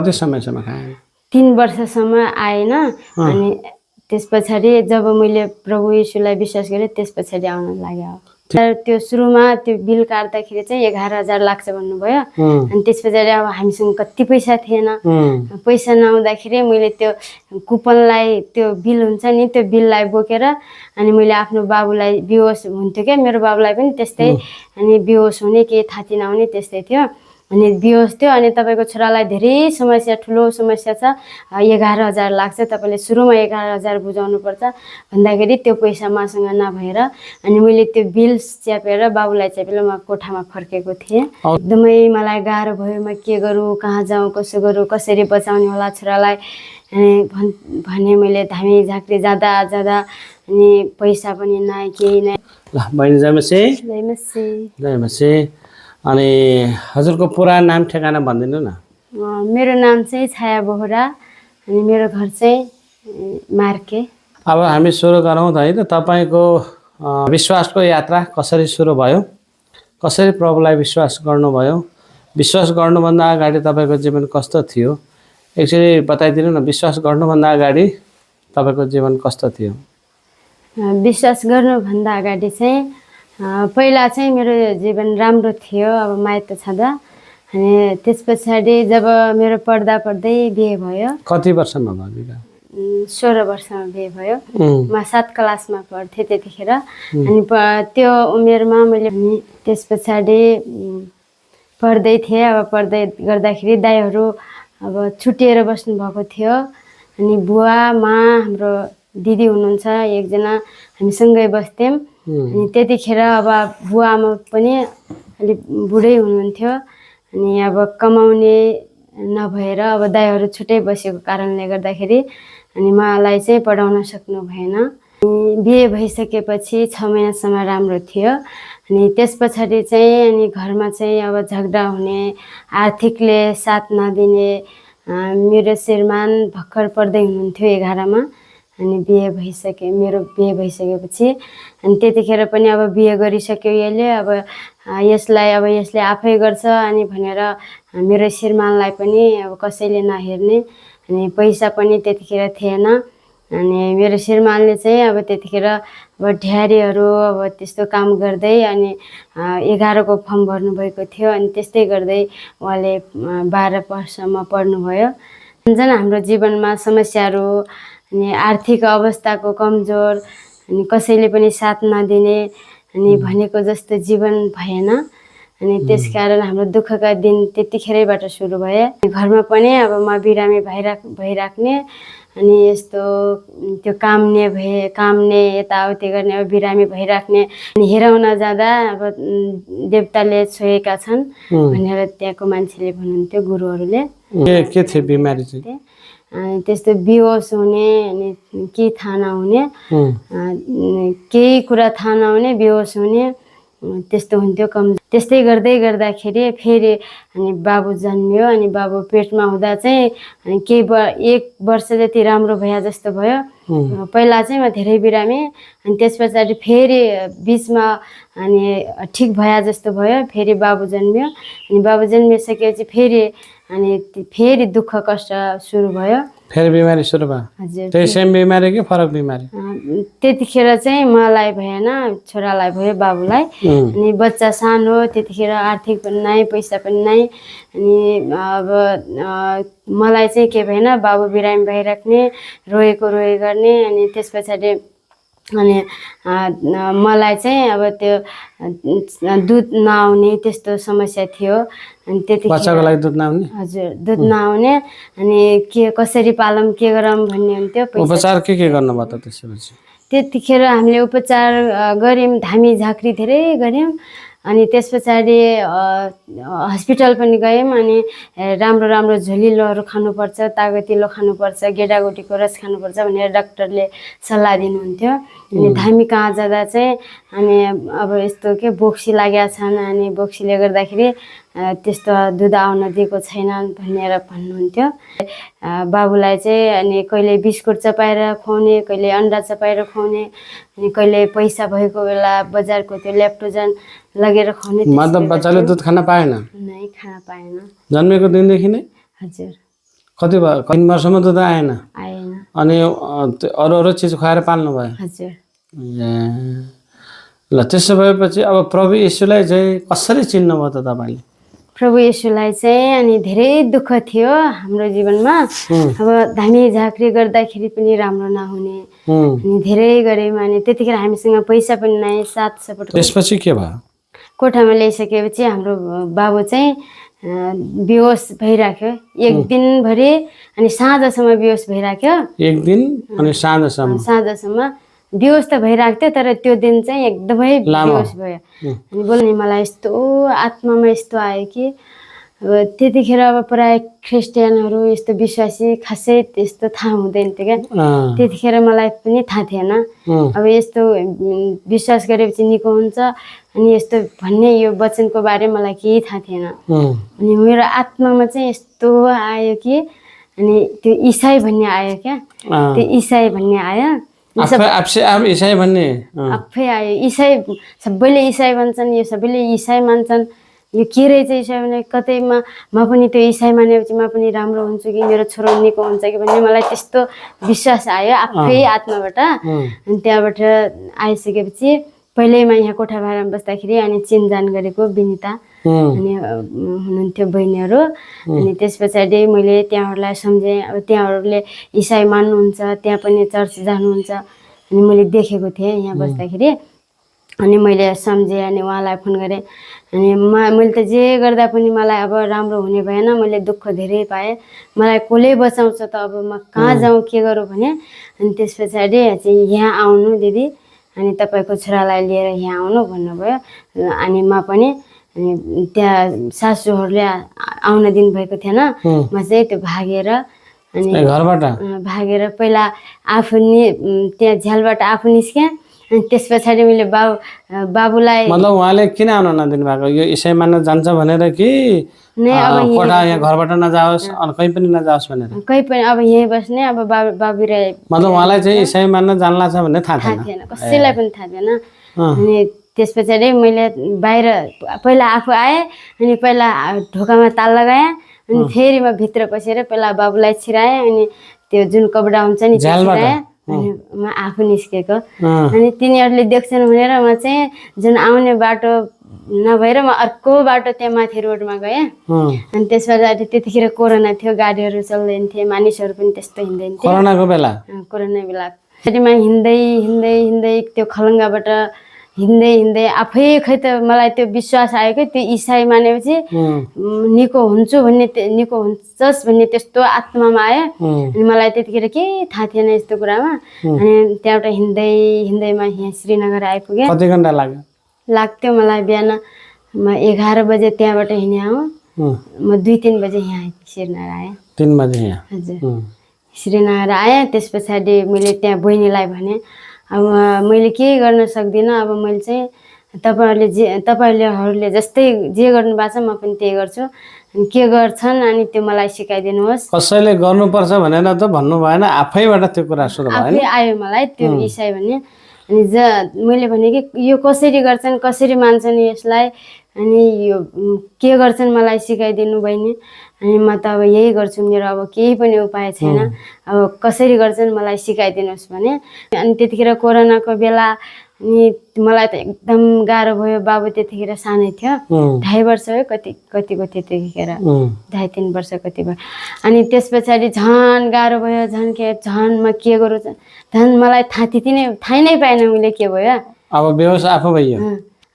कति समयसम्म खाएन? 3 वर्षसम्म आएन। अनि त्यस पछाडि जब मैले प्रभु येशूलाई विश्वास गरेँ त्यस पछाडि आउन लाग्यो। त्यो सुरुमा त्यो बिल काट्दाखेरि चाहिँ 11,000 लाग्छ भन्नुभयो। अनि त्यस पछाडि अब हामीसँग कति पैसा थिएन। पैसा नहुँदाखेरि मैले त्यो कुपनलाई त्यो बिल हुन्छ नि त्यो बिललाई बोकेर अनि मैले आफ्नो बाबुलाई बेहोस हुन्थ्यो क्या, मेरो बाबुलाई पनि त्यस्तै। अनि बेहोस हुने केही थाहा थिएन भने त्यस्तै थियो। अनि बेहोस थियो। अनि तपाईँको छोरालाई धेरै समस्या, ठुलो समस्या छ, 11,000 लाग्छ, तपाईँले सुरुमा 11,000 बुझाउनुपर्छ भन्दाखेरि त्यो पैसा मसँग नभएर अनि मैले त्यो बिल च्यापेर बाबुलाई च्यापेर म कोठामा फर्केको थिएँ। एकदमै मलाई गाह्रो भयो। म के गरौँ, कहाँ जाउँ, कसो गरौँ, कसरी बचाउने होला छोरालाई भने मैले धामी झाँक्री जाँदा जाँदा अनि पैसा पनि नै केही नै। ल बहिनी जयमसी। जयमसी। अनि हजुरको पुरा नाम ठेगाना भनिदिनु न। मेरो नाम चाहिँ छाया बोहरा अनि मेरो घर चाहिँ मार्के। अब हामी सुरु गरौँ त है त। तपाईँको विश्वासको यात्रा कसरी सुरु भयो, कसरी प्रभुलाई विश्वास गर्नुभयो, विश्वास गर्नुभन्दा अगाडि तपाईँको जीवन कस्तो थियो एकचोटि बताइदिनु न। विश्वास गर्नुभन्दा अगाडि तपाईँको जीवन कस्तो थियो? विश्वास गर्नुभन्दा अगाडि चाहिँ पहिला चाहिँ मेरो जीवन राम्रो थियो अब माइत छँदा। अनि त्यस पछाडि जब मेरो पढ्दा पढ्दै बिहे भयो। कति वर्षमा भयो? 16 वर्षमा बिहे भयो। म 7 क्लासमा पढ्थेँ त्यतिखेर। अनि त्यो उमेरमा मैले त्यस पछाडि पढ्दै थिएँ। अब पढ्दै गर्दाखेरि दाइहरू अब छुट्टिएर बस्नुभएको थियो। अनि बुवा, मा, हाम्रो दिदी हुनुहुन्छ एकजना, हामी सँगै बस्थ्यौँ। अनि त्यतिखेर अब बुवा आमा पनि अलिक बुढै हुनुहुन्थ्यो। अनि अब कमाउने नभएर अब दाइहरू छुट्टै बसेको कारणले गर्दाखेरि अनि मलाई चाहिँ पढाउन सक्नु भएन। बिहे भइसकेपछि 6 महिनासम्म राम्रो थियो। अनि त्यस पछाडि चाहिँ अनि घरमा चाहिँ अब झगडा हुने, आर्थिकले साथ नदिने। मेरो श्रीमान भर्खर पढ्दै हुनुहुन्थ्यो 11मा। अनि मेरो बिहे भइसकेपछि अनि त्यतिखेर पनि अब बिहे गरिसक्यो यसले, अब यसले आफै गर्छ अनि भनेर मेरो श्रीमानलाई पनि अब कसैले नहेर्ने। अनि पैसा पनि त्यतिखेर थिएन। अनि मेरो श्रीमानले चाहिँ अब त्यतिखेर अब ढ्यारीहरू अब त्यस्तो काम गर्दै अनि 11को फर्म भर्नुभएको थियो। अनि त्यस्तै गर्दै उहाँले 12 वर्षसम्म पढ्नुभयो। झन् हाम्रो जीवनमा समस्याहरू अनि आर्थिक अवस्थाको कमजोर अनि कसैले पनि साथ नदिने अनि भनेको जस्तो जीवन भएन। अनि त्यसकारण हाम्रो दुःखका दिन त्यतिखेरैबाट सुरु भए। घरमा पनि अब म बिरामी भइराख्ने अनि यस्तो त्यो काम्ने यताउति गर्ने, अब बिरामी भइराख्ने। अनि हेराउन जाँदा अब देवताले छोएका छन् भनेर त्यहाँको मान्छेले भन्नुहुन्थ्यो, गुरुहरूले। के थियो बिमारी चाहिँ? अनि त्यस्तो बेहोस हुने अनि केही थाहा नहुने, केही कुरा थाहा नहुने, बेहोस हुने त्यस्तो हुन्थ्यो त्यस्तै गर्दै गर्दाखेरि फेरि अनि बाबु जन्मियो। अनि बाबु पेटमा हुँदा चाहिँ अनि 1 वर्ष जति राम्रो भए जस्तो भयो। पहिला चाहिँ म धेरै बिरामी अनि त्यस पछाडि फेरि बिचमा अनि ठिक भए जस्तो भयो। फेरि बाबु जन्मियो। अनि बाबु जन्मिसकेपछि फेरि दुःख कष्ट सुरु भयो। फेरि बिमारी सुरु भयो? हजुर। त्यही सेम बिमारी कि फरक बिमारी? त्यतिखेर चाहिँ मलाई भएन, छोरालाई भयो, बाबुलाई। अनि बच्चा सानो, त्यतिखेर आर्थिक पनि नै, पैसा पनि नै। अनि अब मलाई चाहिँ के भएन, बाबु बिरामी भइराख्ने, रोएको गर्ने। अनि त्यस पछाडि अनि मलाई चाहिँ अब त्यो दुध नआउने त्यस्तो समस्या थियो। अनि त्यतिखेर बच्चाको लागि दुध नआउने? हजुर, दुध नआउने। अनि कसरी पालौँ, के गरौँ भन्ने हुन्थ्यो। उपचार के गर्नुभयो त त्यसपछि? त्यतिखेर हामीले उपचार गऱ्यौँ, धामी झाँक्री धेरै गऱ्यौँ। अनि त्यस पछाडि हस्पिटल पनि गयौँ। अनि राम्रो झोलिलोहरू खानुपर्छ, तागतिलो खानुपर्छ, गेडागुटीको रस खानुपर्छ भनेर डाक्टरले सल्लाह दिनुहुन्थ्यो। अनि धामी कहाँ जाँदा चाहिँ अनि अब यस्तो के बोक्सी लागेका छन् अनि बोक्सीले गर्दाखेरि त्यस्तो दुध आउन दिएको छैन भनेर भन्नुहुन्थ्यो। बाबुलाई चाहिँ अनि कहिले बिस्कुट चपाएर खुवाउने, कहिले अन्डा चपाएर खुवाउने, अनि कहिले पैसा भएको बेला बजारको त्यो ल्याक्टोजन लगेर खुवाउने। मतलब बच्चाले दुध खान पाएन? नै, खान पाएन। जन्मेको दिनदेखि नै? हजुर। कति भयो 3 वर्षमा त आएन आएन। अनि अरू अरू चिज खुवाएर पाल्नु भयो हजुर। ल त्यसो भएपछि अब प्रभु येशूलाई चाहिँ कसरी चिन्नुभयो त तपाईँले प्रभु येशूलाई चाहिँ अनि धेरै दुःख थियो हाम्रो जीवनमा। अब धामी झाँक्री गर्दाखेरि पनि राम्रो नहुने अनि धेरै गरेमा अनि त्यतिखेर हामीसँग पैसा पनि नै साथ सपोर्ट। त्यसपछि के भयो कोठामा ल्याइसकेपछि हाम्रो बाबु चाहिँ बेहोस भइराख्यो एक दिनभरि अनि साँझसम्म बेहोस भइराख्यो। एक दिन अनि साँझसम्म बेहोस त भइरहेको थियो तर त्यो दिन चाहिँ एकदमै बेहोस भयो। अनि बोल्ने मलाई यस्तो आत्मामा यस्तो आयो कि अब त्यतिखेर अब प्राय क्रिस्चियनहरू यस्तो विश्वासी खासै त्यस्तो थाहा हुँदैन थियो क्या। त्यतिखेर मलाई पनि थाहा थिएन अब यस्तो विश्वास गरेपछि निको हुन्छ अनि यस्तो भन्ने यो वचनको बारे मलाई केही थाहा थिएन। अनि मेरो आत्मामा चाहिँ यस्तो आयो कि अनि त्यो इसाई भन्ने आयो क्या। त्यो इसाई भन्ने आयो इसाई भन्ने आफै आयो। इसाई सबैले इसाई भन्छन् यो सबैले इसाई मान्छन् यो के रहेछ इसाई भने कतैमा म पनि त्यो इसाई मानेपछि म पनि राम्रो हुन्छु कि मेरो छोरो निको हुन्छ कि भन्ने मलाई त्यस्तो विश्वास आयो आफै आत्माबाट। अनि त्यहाँबाट आइसकेपछि पहिल्यैमा यहाँ कोठा भाडामा बस्दाखेरि अनि चिनजान गरेको विनिता अनि हुनुहुन्थ्यो बहिनीहरू। अनि त्यस पछाडि मैले त्यहाँहरूलाई सम्झेँ अब त्यहाँहरूले इसाई मान्नुहुन्छ त्यहाँ पनि चर्च जानुहुन्छ अनि मैले देखेको थिएँ यहाँ बस्दाखेरि। अनि मैले सम्झेँ अनि उहाँलाई फोन गरेँ अनि मैले त जे गर्दा पनि मलाई अब राम्रो हुने भएन। मैले दुःख धेरै पाएँ मलाई कसले बचाउँछ त अब म कहाँ जाउँ के गरौँ भने। अनि त्यस पछाडि चाहिँ यहाँ आउनु दिदी अनि तपाईँको छोरालाई लिएर यहाँ आउनु भन्नुभयो। अनि म पनि अनि त्यहाँ सासूहरूले आउन दिनुभएको थिएन। म चाहिँ त्यो भागेर अनि घरबाट भागेर पहिला आफू त्यहाँ झ्यालबाट आफू निस्केँ। अनि त्यस पछाडि मैले बाबुलाई मतलब उहाँले किन आउन नदिनु भएको यो इसाई मान्न जान्छ भनेर कि कोठा यहाँ घरबाट नजाओस् अनि कहीँ पनि नजाओस् भनेर कहीँ पनि अब यहीँ बस्ने अब बाबु मतलब उहाँलाई चाहिँ इसाई मान्न जानला छ भन्ने थाहा थिएन कसैलाई पनि थाहा थिएन। अनि त्यस पछाडि मैले बाहिर पहिला आफू आएँ अनि पहिला ढोकामा ताल लगाएँ अनि फेरि म भित्र पसेर पहिला बाबुलाई छिराएँ अनि त्यो जुन कपडा हुन्छ नि छिराएँ अनि म आफू निस्केको। अनि तिनीहरूले देख्छन् भनेर म चाहिँ जुन आउने बाटो नभएर म अर्को बाटो त्यहाँ माथि रोडमा गएँ। अनि त्यस पछाडि त्यतिखेर कोरोना थियो गाडीहरू चल्दैन थिए मानिसहरू पनि त्यस्तो हिँड्दैन थियो कोरोनाको बेला गाडीमा हिँड्दै हिँड्दै हिँड्दै त्यो खलङ्गाबाट हिँड्दै आफै खै त मलाई त्यो विश्वास आयो कि त्यो इसाई मानेपछि निको हुन्छु भन्ने निको हुन्छस् भन्ने त्यस्तो आत्मामा आयो। अनि मलाई त्यतिखेर केही थाहा थिएन यस्तो कुरामा। अनि त्यहाँबाट हिँड्दैमा यहाँ श्रीनगर आइपुगेँ। कति घन्टा लाग्थ्यो मलाई बिहान म 11 बजे त्यहाँबाट हिँडेँ म 2-3 बजे यहाँ श्रीनगर आएँ। 3 बजे यहाँ हजुर श्रीनगर आएँ। त्यस पछाडि मैले त्यहाँ बहिनीलाई भनेँ अब मैले केही गर्न सक्दिनँ अब मैले चाहिँ तपाईँहरूले जस्तै जे गर्नु भएको छ म पनि त्यही गर्छु अनि के गर्छन् अनि त्यो मलाई सिकाइदिनुहोस्। कसैले गर्नुपर्छ भनेर त भन्नु भएन आफैबाट त्यो कुरा सुरु भयो आफै आयो मलाई त्यो इसाई भन्ने। अनि मैले भने कि यो कसरी गर्छन् कसरी मान्छन् यसलाई अनि यो के गर्छन् मलाई सिकाइदिनु बहिनी। अनि म त अब यही गर्छु मेरो अब केही पनि उपाय छैन अब कसरी गर्छन् मलाई सिकाइदिनुहोस् भने। अनि त्यतिखेर कोरोनाको बेला अनि मलाई त एकदम गाह्रो भयो। बाबु त्यतिखेर सानै थियो 2.5 वर्ष हो कतिको थियो त्यतिखेर 2.5-3 वर्ष कति भयो। अनि त्यस पछाडि झन् गाह्रो भयो झन् म के गरौँ झन् मलाई थाहै नै पाएन मैले के भयो। अब बेहोस आफू भइयो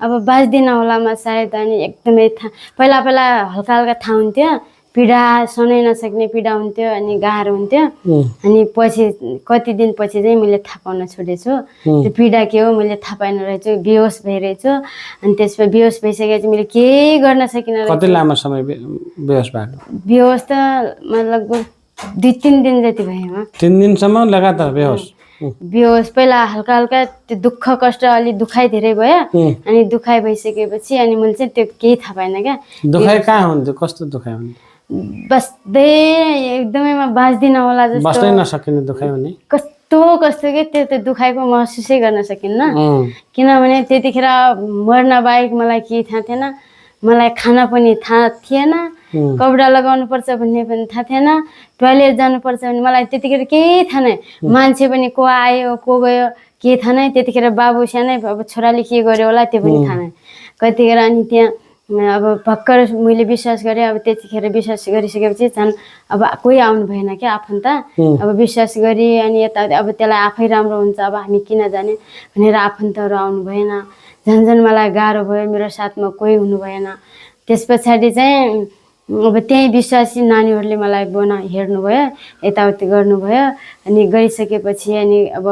अब बाँच्दिनँ होला म सायद। अनि एकदमै पहिला हल्का हल्का थाहा हुन्थ्यो पीडा सहनै नसक्ने पीडा हुन्थ्यो अनि गाह्रो हुन्थ्यो। अनि पछि कति दिन पछि चाहिँ मैले थाहा पाउन छोडेछु त्यो पीडा के हो मैले थाहा पाइन रहेछु बेहोस भइरहेछु। अनि त्यसपछि बेहोस भइसकेपछि मैले केही गर्न सकिनँ। कति लामो समय बेहोस भएको? बेहोस त लगभग 2-3 दिन जति भयो। 3 दिनसम्म लगातार बेहोस पहिला हल्का हल्का त्यो दुःख कष्ट अलि दुखाइ धेरै भयो। अनि दुखाइ भइसकेपछि अनि मैले चाहिँ त्यो केही थाहा पाएन क्या। दुखाइ कहाँ हुन्थ्यो कस्तो दुखाइ हुन्थ्यो? बस्दै एकदमै म बाँच्दिनँ होला जस्तो बस्नै नसकिने दुखाइ हुने कस्तो के त्यो दुखाइको महसुसै गर्न सकिन्न। किनभने त्यतिखेर मर्न बाहेक मलाई केही थाहा थिएन। मलाई खाना पनि थाहा थिएन कपडा लगाउनु पर्छ भन्ने पनि थाहा थिएन, टोयलेट जानुपर्छ भने मलाई त्यतिखेर केही थाहा नै, मान्छे पनि को आयो को गयो केही थाहा नै। त्यतिखेर बाबु सानै, अब छोराले के गर्यो होला त्यो पनि थाहा नै। कतिखेर अनि त्यहाँ अब भर्खर मैले विश्वास गरेँ। अब त्यतिखेर विश्वास गरिसकेपछि झन् अब कोही आउनु भएन क्या आफन्त। अब विश्वास गरी अनि यता अब त्यसलाई आफै राम्रो हुन्छ, अब हामी किन जाने भनेर आफन्तहरू आउनु भएन। झन् मलाई गाह्रो भयो, मेरो साथमा कोही हुनु भएन। त्यस पछाडि चाहिँ अब त्यहीँ विश्वासी नानीहरूले मलाई हेर्नुभयो, यताउति गर्नुभयो। अनि गरिसकेपछि अनि अब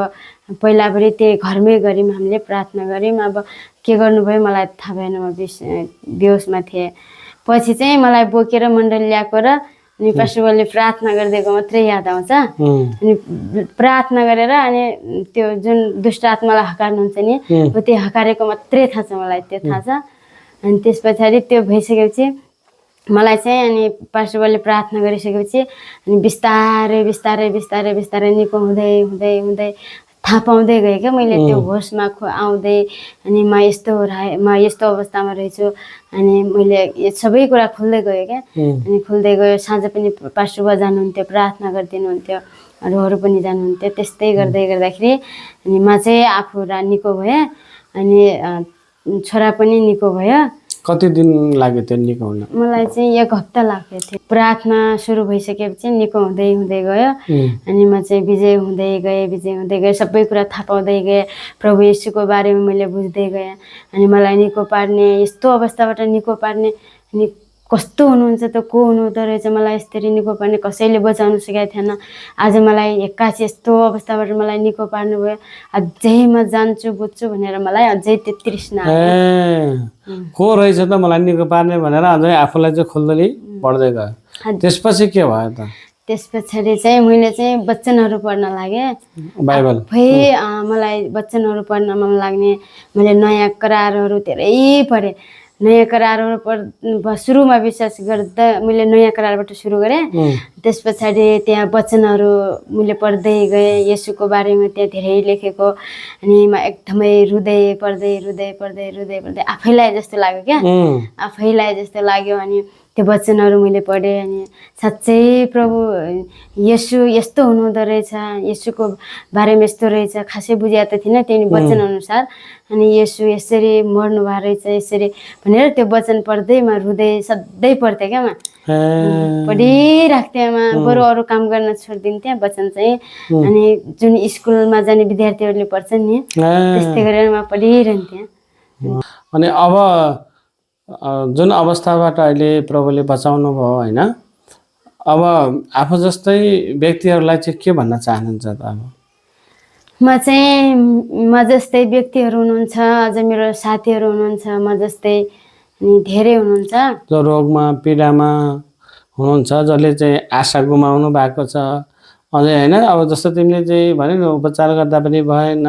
पहिलाभरि त्यही घरमै गऱ्यौँ, हामीले प्रार्थना गऱ्यौँ। अब के गर्नुभयो मलाई थाहा भएन, म बेहोसमा थिएँ। पछि चाहिँ मलाई बोकेर मण्डली ल्याएको र अनि पास्टरले प्रार्थना गरिदिएको मात्रै याद आउँछ। अनि प्रार्थना गरेर अनि त्यो जुन दुष्ट आत्मालाई हकार्नुहुन्छ नि, त्यो हकारेको मात्रै थाहा छ मलाई, त्यो थाहा छ। अनि त्यस पछाडि त्यो भइसकेपछि मलाई चाहिँ अनि पास्टरले प्रार्थना गरिसकेपछि अनि बिस्तारै बिस्तारै बिस्तारै बिस्तारै निको हुँदै हुँदै हुँदै थाहा पाउँदै गएँ क्या मैले, त्यो होसमा आउँदै। अनि म यस्तो अवस्थामा रहेछु। अनि मैले सबै कुरा खुल्दै गयो क्या। अनि खुल्दै गयो। साँझ पनि पास्टर बुवा जानुहुन्थ्यो, प्रार्थना गरिदिनुहुन्थ्यो, अरूहरू पनि जानुहुन्थ्यो। त्यस्तै गर्दै गर्दाखेरि अनि म चाहिँ आफू निको भएँ, अनि छोरा पनि निको भयो। कति दिन लाग्यो त्यो निको हुन? मलाई चाहिँ 1 हप्ता लाग्यो थियो। प्रार्थना सुरु भइसकेपछि निको हुँदै हुँदै गयो। अनि म चाहिँ विजय हुँदै गएँ। सबै कुरा थाहा पाउँदै गएँ, प्रभु येशूको बारेमा मैले बुझ्दै गएँ। अनि मलाई निको पार्ने, यस्तो अवस्थाबाट निको पार्ने, अनि कस्तो हुनुहुन्छ त, को हुनुहुँदो रहेछ मलाई यसरी निको पार्ने, कसैले बचाउनु सकेको थिएन। आज मलाई एक्कासी यस्तो अवस्थाबाट मलाई निको पार्नुभयो। अझै म जान्छु बुझ्छु भनेर मलाई अझै त्यो तृष्णा को रहेछ त मलाई निको पार्ने भनेर अझै आफूलाई चाहिँ खुल्दै बढ्दै गयो। त्यसपछि के भयो त? त्यस पछाडि चाहिँ मैले चाहिँ वचनहरू पढ्न लागेँ, बाइबल। मलाई वचनहरू पढ्न मन लाग्ने। मैले नयाँ करारहरू धेरै पढेँ। नयाँ करारहरू सुरुमा विश्वास गर्दा मैले नयाँ करारबाट सुरु गरेँ। त्यस पछाडि त्यहाँ वचनहरू मैले पढ्दै गएँ, येशूको बारेमा त्यहाँ धेरै लेखेको। अनि म एकदमै रुँदै आफैलाई जस्तो लाग्यो क्या, आफैलाई जस्तो लाग्यो। अनि त्यो वचनहरू मैले पढेँ। अनि साँच्चै प्रभु येशू यस्तो हुनुहुँदो रहेछ, येशूको बारेमा यस्तो रहेछ, खासै बुझेको त थिइनँ त्यो वचन अनुसार। अनि येशू यसरी मर्नु भएको रहेछ यसरी भनेर त्यो वचन पढ्दै म रुँदै सधैँ पढ्थेँ क्या। म पढिराख्थेँ, बरु अरू काम गर्न छोडिदिन्थेँ वचन चाहिँ। अनि जुन स्कुलमा जाने विद्यार्थीहरूले पढ्छन् नि, त्यस्तै गरेर म पढिरहन्थेँ। अनि अब जुन अवस्थाबाट अहिले प्रभुले बचाउनु भयो होइन, अब आफू जस्तै व्यक्तिहरूलाई चाहिँ के भन्न चाहनुहुन्छ त? अब म जस्तै व्यक्तिहरू हुनुहुन्छ, अझ मेरो साथीहरू हुनुहुन्छ म जस्तै, अनि धेरै हुनुहुन्छ जो रोगमा पीडामा हुनुहुन्छ, जसले चाहिँ आशा गुमाउनु भएको छ अझै होइन। अब जस्तो तिमीले चाहिँ भन्यो नि, उपचार गर्दा पनि भएन,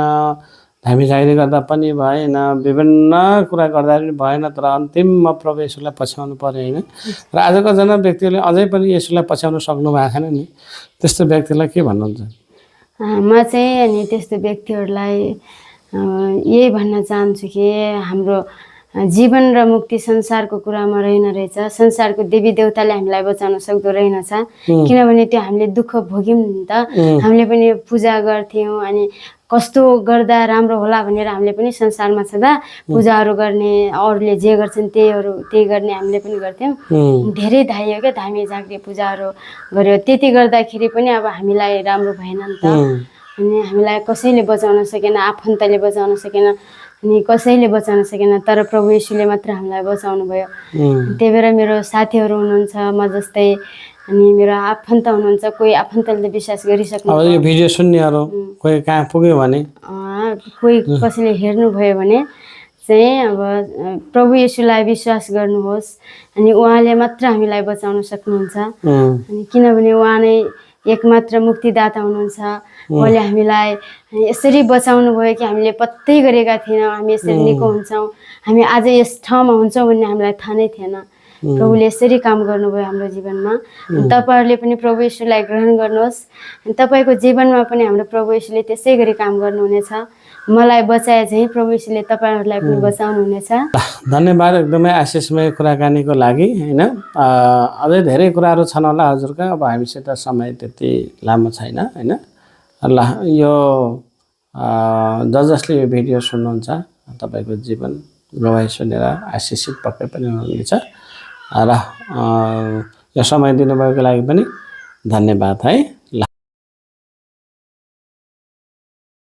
धामी झाइरी गर्दा पनि भएन, विभिन्न कुरा गर्दा पनि भएन, तर अन्तिममा प्रभु येशूलाई पछ्याउनु पर्यो होइन। र आजको जना व्यक्तिहरूले अझै पनि येशूलाई पछ्याउनु सक्नु भएको छैन नि, त्यस्तो व्यक्तिलाई के भन्नुहुन्छ? म चाहिँ अनि त्यस्तो व्यक्तिहरूलाई यही भन्न चाहन्छु कि हाम्रो जीवन र मुक्ति संसारको कुरामा रहेन रहेछ। संसारको देवी देवताले हामीलाई बचाउन सक्दो रहेनछ, किनभने त्यो हामीले दुःख भोग्यौँ नि त। हामीले पनि पूजा गर्थ्यौँ, अनि कस्तो गर्दा राम्रो होला भनेर हामीले पनि संसारमा छँदा पूजाहरू गर्ने, अरूले जे गर्छन् त्यही गर्ने हामीले पनि गर्थ्यौँ। धेरै धाइयो क्या, धामी झाँक्री पूजाहरू गऱ्यो। त्यति गर्दाखेरि पनि अब हामीलाई राम्रो भएन नि त। अनि हामीलाई कसैले बचाउन सकेन, आफन्तले बचाउन सकेन, अनि कसैले बचाउन सकेन, तर प्रभु येशूले मात्र हामीलाई बचाउनु भयो। त्यही भएर मेरो साथीहरू हुनुहुन्छ म जस्तै, अनि मेरो आफन्त हुनुहुन्छ, कोही आफन्तले विश्वास गरिसक्नु, यो भिडियो सुन्नेहरू कोही कहाँ पुग्यो भने, कोही कसैले हेर्नुभयो भने चाहिँ अब प्रभु येशूलाई विश्वास गर्नुहोस्। अनि उहाँले मात्र हामीलाई बचाउन सक्नुहुन्छ। अनि किनभने उहाँ नै एकमात्र मुक्तिदाता हुनुहुन्छ। उहाँले हामीलाई यसरी बचाउनु भयो कि हामीले पत्तै गरेका थिएनौँ हामी यसरी निको हुन्छौँ, हामी आज यस ठाउँमा हुन्छौँ भन्ने हामीलाई थाहा नै थिएन। प्रभुले यसरी काम गर्नुभयो हाम्रो जीवनमा। तपाईँहरूले पनि प्रभु येशूलाई ग्रहण गर्नुहोस्। तपाईँको जीवनमा पनि हाम्रो प्रभु येशूले त्यसै गरी काम गर्नुहुनेछ। मलाई बचाए चाहिँ प्रभु यीशुले तपाईँहरूलाई पनि बचाउनुहुनेछ। धन्यवाद एकदमै आशिषमय कुराकानीको लागि होइन। अझै धेरै कुराहरू छन् होला हजुरका, अब हामीसित समय त्यति लामो छैन होइन। ल यो जसले यो भिडियो सुन्नुहुन्छ तपाईँको जीवन गवाही सुनेर आशिषित पक्कै पनि हुनुहुनेछ र यो समय दिनुभएको लागि पनि धन्यवाद है।